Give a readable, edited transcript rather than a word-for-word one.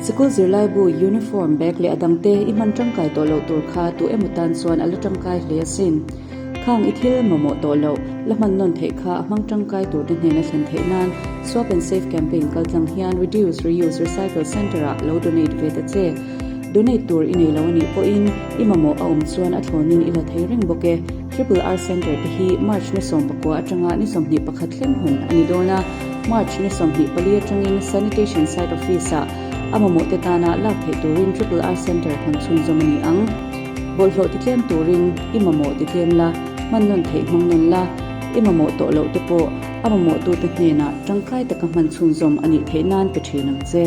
Sikul zirlaibu, uniform, bag leh a dangte i hman tangkai tawh loh tur kha tu emaw tan chuan a la tangkai hle asin. Khang i thil mamawh tawh loh, la hman nawn theih kha a hmang tangkai turte hnena thlen theih nan Swap and Save campaign kaltlang hian Reduce, Reuse, Recycle Centre-ah lo donate ve ta che. Donate tur i nei lo a nih pawhin i mamawh a awm chuan a thlawnin i la thei reng bawk e. Triple R Centre te hi March ni 19 atanga ni 21 thleng hun a ni dawn a, March ni 24 atangin Sanitation Site Office-ah a mamawh te tana lak theih turin Triple R Centre hawn chhunzawm a ni ang. Bawlhhlawh titlem turin i mamawh titlem la, hman nawn theih hmang nawn la, i mamawh tawh loh te pawh a mamawhtute hnenah tangkai taka hman chhunzawm a nih theih nan pe thin ang che.